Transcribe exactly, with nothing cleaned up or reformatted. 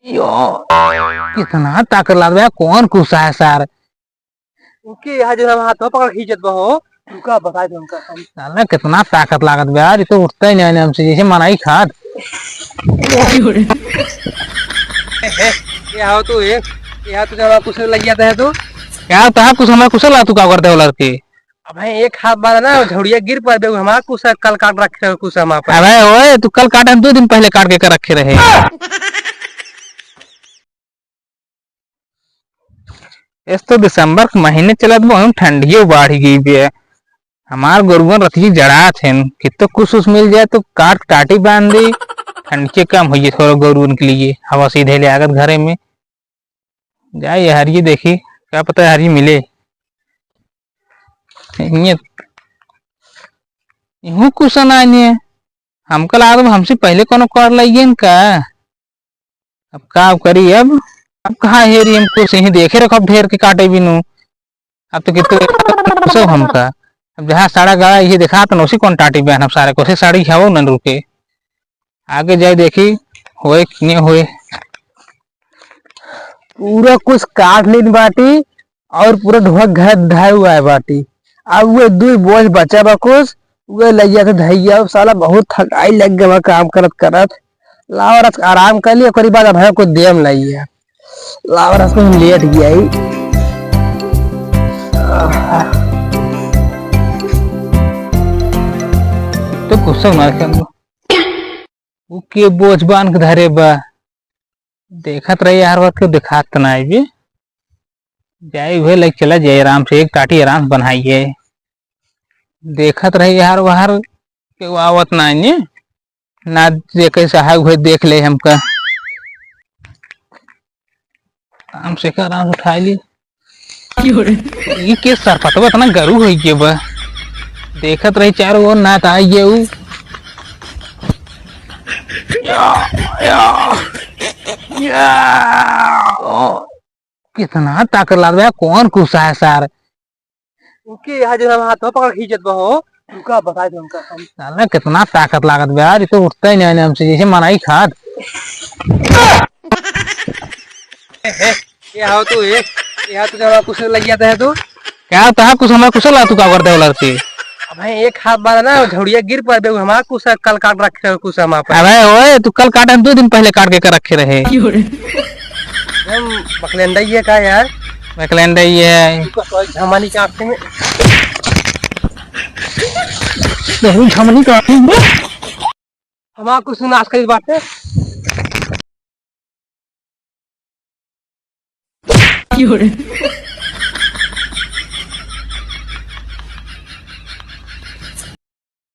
यो, कितना ताकत लागत बा, कौन कुसा है सार? ओके, यहाँ जो हम हाथ में पकड़ खींचत बा हो, रुका, बता दे हमका हम। साला, कितना ताकत लागत बा यार, ये तो उठता ही नहीं हमसे, जैसे मनाई खात। ए, ए, ये आओ तू, ए, ये आओ तू, जरा कुछ लग जाता है तू। क्या तहा कुछ हमारा कुछ ला तू का करते हो लड़के? अबे एक हाथ बार ना, झौड़िया गिर पड़बे, हमारा कुछ कल काट रखे रहे, कुछ हमारा पर। अबे ओए, तू कल काट, हम दो दिन पहले काट के कर रखे रहे। इस तो दिसंबर के महीने चलत बा, हम ठंडियो बढ़ गई बे। हमार गोरुअन रतिये जड़ात हन, कि तो कुछ उस मिल जाए तो काट टाटी बांध दी, ठंड के कम होइए थोड़ा गोरुअन के लिए, हवा सीधे ले आगत घरे में। जाए ये हरिये देखी, क्या पता हरिये मिले। ये, इहूँ कुछ ना आने। हमका लागत बा हमसे पहले कोनो काट लइगेन का? अब का करी अब? अब कहाँ हेरी हमको से ही देखे रखब ढेर के काटे बिनु। अब तो कितने सब हमका। अब जहाँ साड़ा गड़ा ये दिखात न उसी कौन टाटी बहन अब सारे को से साड़ी खाओ न रुके। आगे जाए देखी होए कि नहीं होए। पूरा कुछ काट लेन बाटी और पूरा ढोक घर धाए हुआ है बाटी। अब वो दुई बोझ बचा बा कुछ, वो लइया से धइया। अब साला बहुत थकाई लग गवा काम करत करत। लावा रस आराम कर ली, ओकरी बाद अब कुछ देम लइया। लावा रस में हम लेट गया ही। तो गुस्सा मार के हमको। उ के बोझ बांध के धरे बा। देखत रही यार, बात के देखात त ना आइबे। जाए हुए लाइक चला जाए आराम से, एक टाटी आराम से बनाइए। देखत रही यार, बाहर के आवत ना आइने। ना देखे सहाय हुए देख ले हमका। आराम से का, आराम से उठा ली। क्यों रे? ये के सरपतवा इतना गरू होई के बा? देखत रही चारों ओर, ना त आई गए उ। या, या, या। ओ, कितना ताकत लागत बा, कौन कुसा है सार? ओके, यहाँ जो हम हाथ में पकड़ खींचत बा हो, रुका, बता दे हमका हम। साला, कितना ताकत लागत बा यार, ये तो उठता ही नहीं हमसे, जैसे मनाई खात। ए, ए, ये आओ तू, ए, ये आओ तू, जरा कुछ लग जाता है तू। क्या तहा कुछ हमारा कुछ ला तू का कर दे वाला थे? अबे एक हाथ बार ना, झौड़िया गिर पड़बे, हमारा कुछ कल काट रखे हो, कुछ हमारा पर। अबे ओए, तू कल काट, हम दो दिन पहले काट के कर रखे रहे। हम बकलेंडा ही है का यार? बकलेंडा ही है। तू का कोई झमानी के आँख में। नहीं, झमानी के आँख में। हमारा कुछ नाश करी बाटे। क्यों रे?